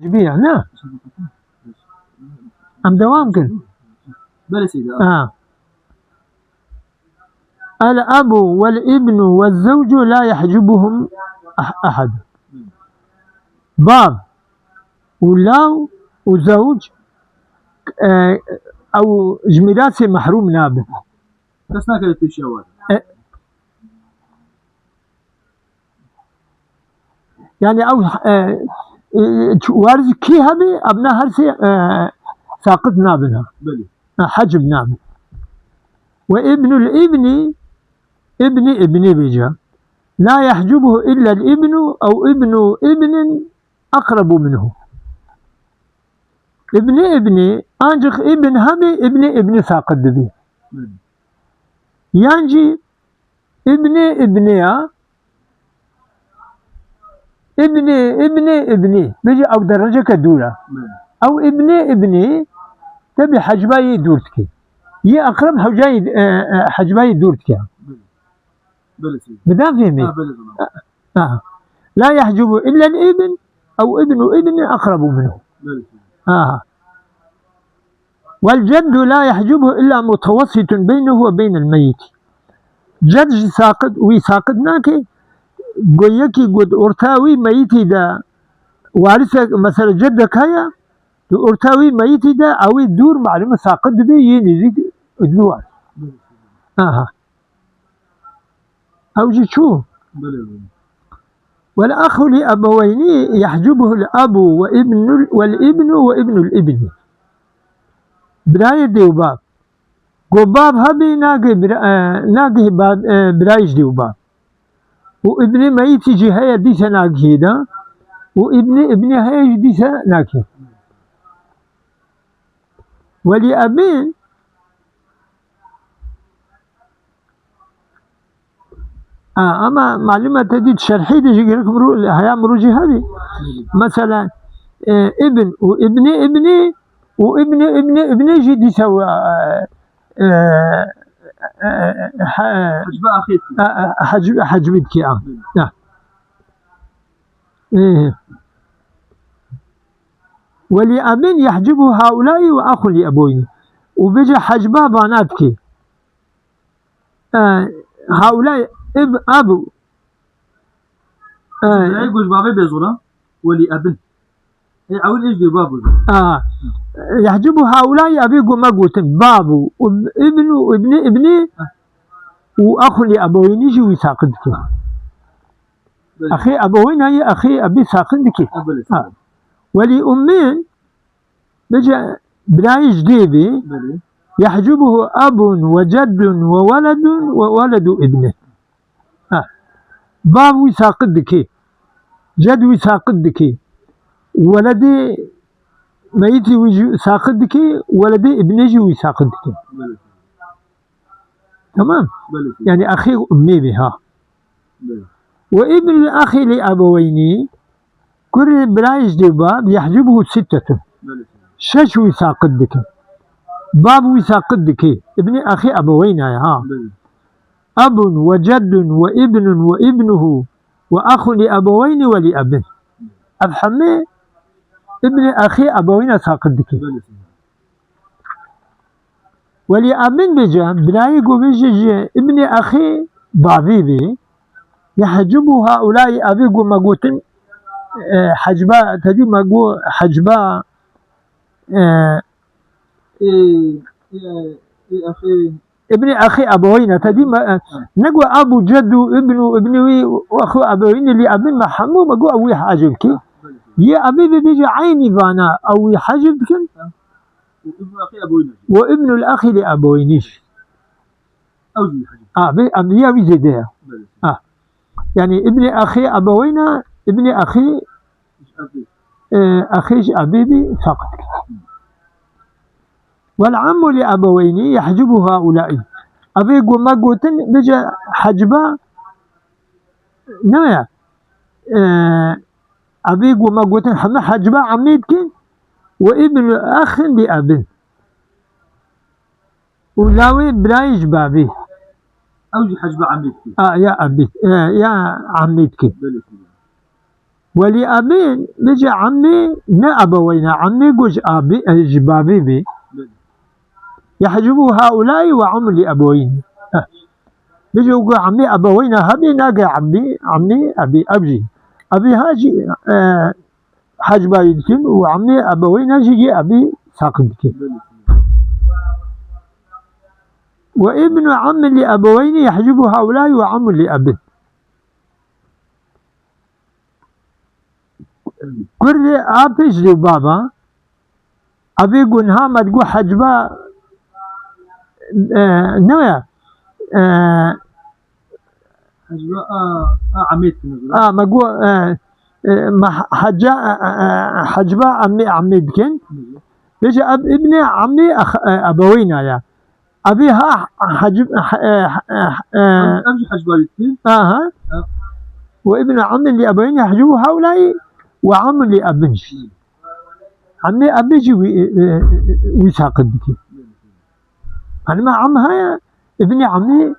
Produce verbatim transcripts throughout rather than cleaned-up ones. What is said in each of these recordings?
Bi ya, ne? Em devam kin. Belê seyda. Ha. El abu vel ibnu ve zewcu la yahcubuhum ah-, ahad. Bav û law û zewc, e, ew ji mîrasê mehrûm nabin. Kes nakeve pêşiya wan. E, Yani ew, e, e, çi-, wariz kî hebî, evna her sê, e, saqit nabin ha. Belê. E, hecb nabin. Ve ibnul ibni, ibni ibni bêje. La yahcubuhu illa ibnu ew ibnu ibnin aqrabu minhu. Ibni ibni, ancak ibn hebî, ibni ibni saqit dibî. Belê. Yan jî ibnê ibnê ya, ibnê, ibnê, ibnê. Bêje ew dereceke dûr e. Belê. Ew ibnê ibnê, tebî hecba yê dûr dike. Yê eqreb hecayê, e, e, hecba yê dûr dike. Belê. Belê seyda. Bi dan fehmî? Ha, belê seyda. Ha. La yahcubu illa ibn, ew ibnu ibni aqrabu minhu. Belê seyda. Ha. Vel ceddu la yahcubu illa mutawessitun beynehu ve beynel meyyit. Ced jî saqit, wî saqit nake, go yekî go di orta wî meyitî de, warisek, mesela ceddek heye, di orta wî meyitî de, ewî dûr malum saqit dibe, yê nêzîk dibe waris. Aha. Ew jî çû? Belê, belê. Vel axu li ebeweyni yahcubuhul abu ve ibnul, vel ibnu ve ibnul ibni. Birayê dê û bav. Go bav hebî nagê bira-, e, nagê bav, e, birayê ji dê û bav. Û ibnê meyitî jî heye dîse nagihê de. Û ibnê ibnê heye jî dîse nagihê. Welî ebin A, ama malûm e te dît şerhî de jî gerek mirû-, heya mirû jî hebî. Mesela, e, ibn û ibnê ibnê û ibnê ibnê ibnê jî dîsa, e, e, e, e, he-, Hecbe axê dikî. e, e, hecb-, hecbî dikî, a. Hı. Ya. E. Welî ebin yehcibu haulai ve axun li ebaweyni. Û bêje hecba vana dikî. E, haulay ib-, abu. E, Ey goş bavê bêzola, welî ebin. Ey ewil êj dê babu. A, yehcibu haulay, evê go me gotin, babu, ib-, ibnu, ibni, ibni, Heh. û axu li ebaweyni jî wî saqit dike. Belê. Axê ebaweyna yê axê ebî saqit dike. Ha, belê. Ha. Welî ummin, Bêje birayê ji dê bê, Belê. yehcubuhu abun ve ceddun ve weledun ve weledu ibni. Ha. Bav wî saqit dikê. Ced wî saqit dikê. Weledê meyitî wî jî saqit dikê, weledê ibnê jî wî saqit dikê. Belê. Tamam? Belê. Yani axê ummê bê ha. Belê. Ve ibnul axî li ebeweyni, kurê birayê ji dê bav, yehcubuhu sittetun. Belê. Şeş wî saqit dike. Bav wî saqit dike. Ibnê axî ebeweyna ye ha. Belê. Abun ve ceddun ve ibnun ve ibnuhu ve axun li ebeweyni ve li ebin. Ev hemê ibnê axî ebeweyna saqit dike. Belê. Welî ebin bêje, birayê ku bêje ji ibnê axê bavê bê, yehcubu haulai, evê ku me gotin, e, hecba, tedî me got hecba, e, Ê, ê, ê, axê. ibnê axê ebaweyna, tedî me, e, Ha. ne got abu, ceddu, ibnu, ibnî wî, axu ebaweyni li ebin me hemû me got ew wî hecb kî. Ha, belê. Yê ebê bê bêje eynî vana, ew wî hecb dikin. Ha. Û ibnu axî ebaweyni. Ve ibnul axî li ebaweyni. Ew jî hecî. A, bi, em ya wî zêde ya. Belê. Ha. Yani ibnê axî ebaweyna, ibnê axî, Ji ebê. e, axî ji ebê bî saqit. Vel ammu li ebaweyni yehcubu haulai. Evê ku me gotin, bêje hecba, ne ya? E, Evê ku me gotin heme hecba emê dikin, ve ibnu axin li ebin. Û lawê birayê ji bavê. Ew jî hecba emê dike. A, ya ebî, e, ya emê dike. Belê, belê. Welî ebîn, bêje emî ne ebeweyne, emî ku ji abî, e, ji babî bî. Yehcubu haulai ve emû li ebeweyni. Heh. Bêje ku emî ebeweyne hebî nake emî, emî ebî, ev jî. Ebî ha jî, e, hecba wî dikin û emî ebeweyne jî yê ebî saqit dikin. Ve ibnu emî li ebeweyni yehcubu haulai ve emû li ebin. Kurê apê ji dê baba, evê ku niha me digo hecba, e, ne ya, e, Hecba a, a emê dikin. A, me go, e, e, me heca, e, e, hecba emê, emê dikin. Bêje ev ibnê emê ex-, e, ebeweyna ya. Ebî ha hecb-, e, e, e, Ev, ev jî hecba wî dikin. Aha. Ha. Ve ibnu ammin li ebeweyni yehcubu haulai ve ammin li ebin jî. Emê ebê jî wî, e, e, e, wî saqit dike. Hani me am haya, ibnê amî,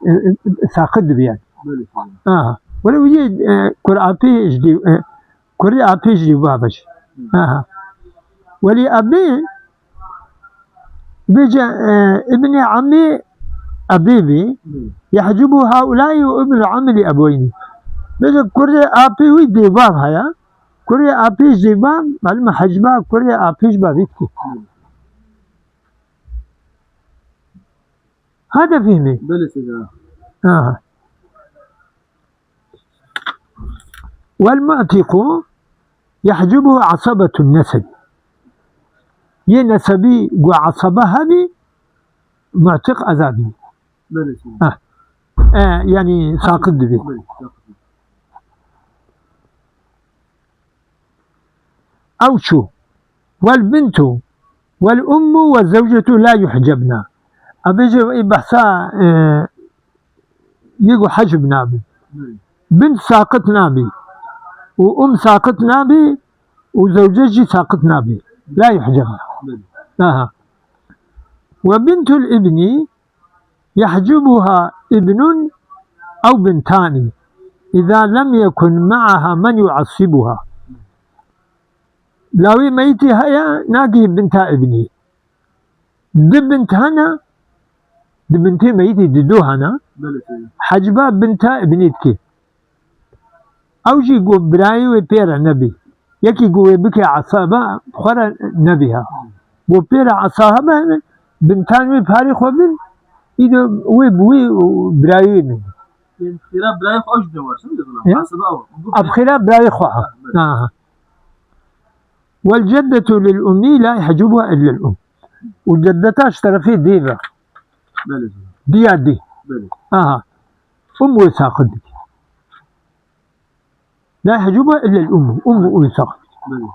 e, e, saqit dibe yani. Belê, belê. Aha. Wele wî, e, kur apê ji dê, e, kurê apê ji dê baba jî. Aha. Welî ebê, bêje, e, ibnê amî ebê bî, Belê. Yehcubu haulai ve ibnu amî li ebweyni. Bêje kurê apê wî dê bav haya, kurê apê ji dê bav, malum hecba kurê apê ji bavê dike. Belê. Hada fehmî? Belê seyda. Aha. Vel mu'tiqu yehcubuhu asabetun neseb. Yê nesebî ku asaba hebî, mu'tiq azadî. Belê seyda. Ha. E, yani saqit dibi. Belê, saqit dibi. Ew çû. Vel bintu vel ummu ve zewcetu la yuhcebna. Ebê jî ê behsa, e, yê ku hecb nabî. Bint saqit nabî. Û um saqit nabî. Û zewce jî saqit nabî. La yuhcebna. Aha. Ve bintul ibni yehcubuha ibnun ew bintani. İza lem yekun ma'aha men yu'assibuha. Lawê meyitê heye, nagihê binta ibnî. Di bint hene, di bintê meyitê di du hene. Belê, belê. Hecba binta ibnî dike. Ew jî ku birayê wê pê re nebî. Yekî ku wê bike esaba xwe re nebî ha. Ku pê re esaba hebe, bintan wê parê xwe bin, îdo wê bi wê û birayê wê min. Xêra birayê xwe ew jî ne war, çi dibe? He? Esaba ew. Ev xêra birayê xwe ha. Ha, belê. Aha. Vel ceddetu lil ummi la yehcubuha illa al um. Û ceddeta ji terefê dê ve. Belê. Diya dê. Belê. Aha. Um wê saqit dike. La yehcubuha illa al um. Um wê saqit dike. Belê.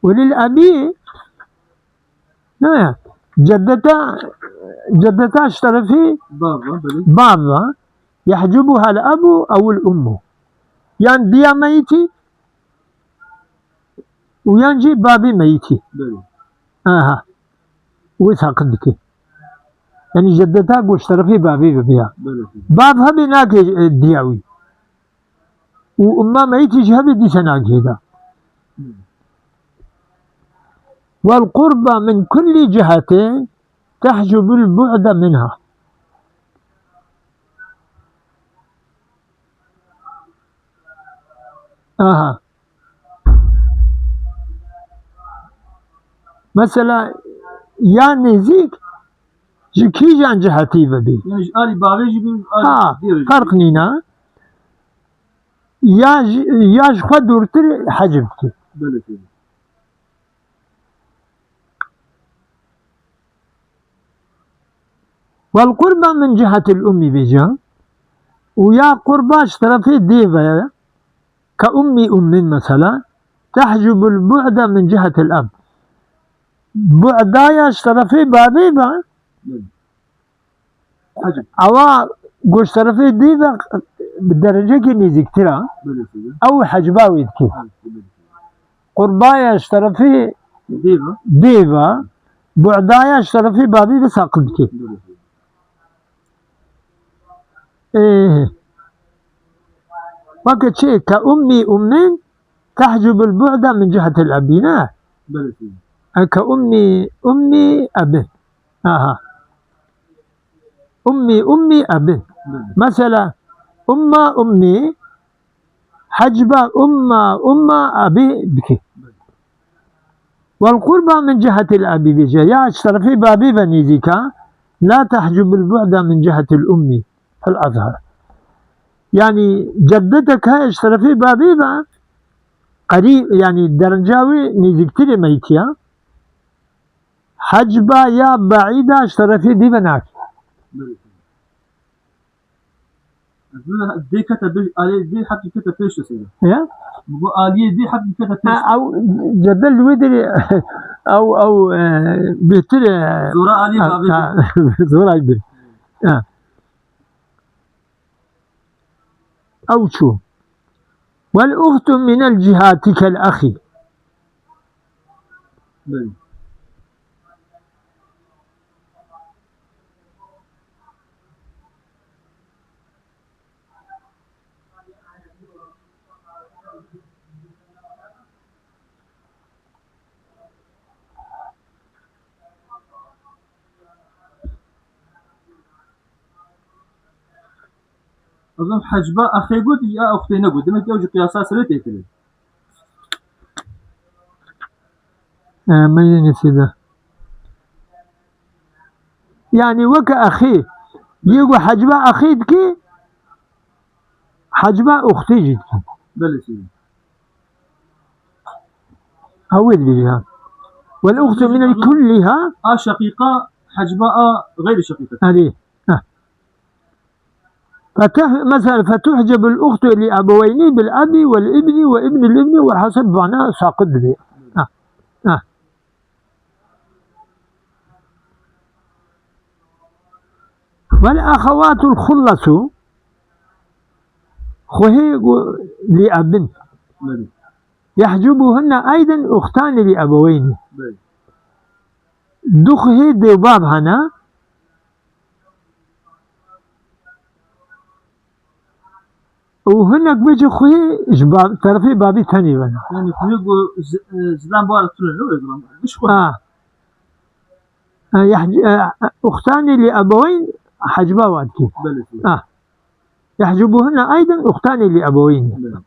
Û lil ebî, ne, ceddeta, ceddeta ji terefê Bava, belê. Bava, yehcubuha el ebu ew el ummu. Yan diya meyitî û yan jî babê meyitî. Belê. Aha. Wê saqit dike. Yani ceddeta ku ji terefê babê bibiya. Belê. Bav hebê nake, e, diya wî. Û umma meyitî jî hebê dîse nagihê de. Vel qurba min kulli cihete tehcubul bu'de minha. Aha. Mesela ya nêzîk ji kîjan cihetî vebî? Yani ji alî bavê jî bin, alî Ha, dêrê jî bin. Ferq nîne. Ya ji, ya ji xwe dûrtir hecb dike. Belê, belê. Vel qurba min cihetil ummî bêje. Û ya qurba ji terefê dê ve, ke ummî ummin mesela, tehcubul bu'de min cihetil ab. Bu'daya ji terefê bavê ve, Hecb. Ewa ku ji terefê dê ve bi derecekê nêzîktir e. Belê, belê. Ew hecba wê dike. Belê, belê. Qurbaya ji terefê Dê ve. Dê ve, bu'daya ji terefê bavê ve saqit dike. Belê, belê. Ê, Weke çi? Ke ummî ummin tehcubul bu'da min cihetil ebî, ne? Belê, seyîd. E, ke ummî ummi ebin. Aha. Ummî ummi ebin. Belê. Mesela, umma ummi, hecba umma umma ebî dike. Belê. Wel qurba min cihetil ebî bêje. Ya ji terefê babê ve nêzîka, la tehcubul bu'da min cihetil ummi. Fil azhar. Yanî ceddeteke ji terefê babê ve qerîb, yanî derenca wê nêzîktirê meytiya. Hecba ya beîda ji terefê dî ve nake. Belê. Dê kete bir, aliyê dê hepkî kete pêş de seyda. Ya? Bu aliyê dê hepkî kete pêş. Ha, ew cedel li wê derê, ew, ew, e, bêhtir e. Zora aliyê ha, babê ha, zora bir. Ha. Ew çû. Wel uxtu minel cihati kel axî. Belê. Azam hecba axê got, ya uxtê negot. Demek ki ew ji qiyasa serê tê kirin. E, me yê nivîsî de. Yanî weke axî. Yê ku hecba axî dikî, hecba uxtî jî dikî. Belê seyîd. Ha, wê dibêje ha. Wel uxtu min el kulli ha. A şeqîqa hecba a xeyrî şeqîqa. Erê. Ha. Fetuh-, mesela, fetuhcebul uxtu li ebeweyni bil ebi vel ibni ve ibnil ibni, welhasil vana saqit dibe. Ha. Ha. Vel axevatul xullasu, xwehê gu-, li ebin. Belê. Yehcubuhunne eyden uxtani li ebeweyni. Belê. Du xwehê dê û bav hene. Û hinek bêje xwehê ji ba-, terefê babî tenê ve ne. Yani xwehê ku zi-, e, zilam bara tune ne wê zilam. Giş xwe. Ha. E, yehc-, e, e, uxtanê li ebeweyn hecba wan kî. Belê, belê. Ha. Yehcubuhunne eyden uxtanê li ebeweyn. Belê.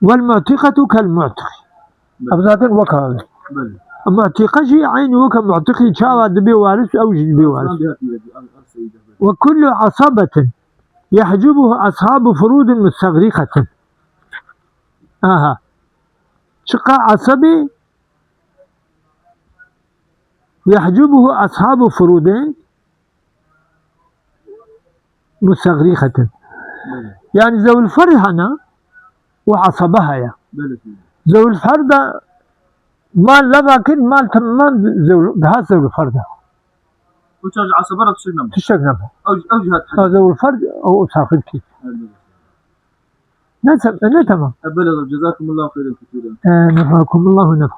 Vel mu'tiqetu kel mu'tiq. Belê. Ev zaten wek ev e. Belê. Mu'tiqe jî eynî weke mu'tiqî çawa dibe waris, ew jî dibe waris. Zaten dihat dibe, an, an seyîde, belê. Ve kullu asabetin yehcubuhu ashabu furudin mustagriqetin. Aha. Çiqa asabî yehcubuhu ashabu furudin mustagriqetin. Belê. Yani zewil ferd hene û asabe heye. Belê, belê. Zewil ferd de mal leva kir, mal temam zewil, daha zewil ferd e. Uçar asabe ra tiştek nema. Tiştek nema. Ew, ew cihat. Ha, zewil ferd o, o saqit ki. Belê. Ne, ne tamam. E, belê, cezakumullahu xeyran kesiren. E, nefakumullahu nefa.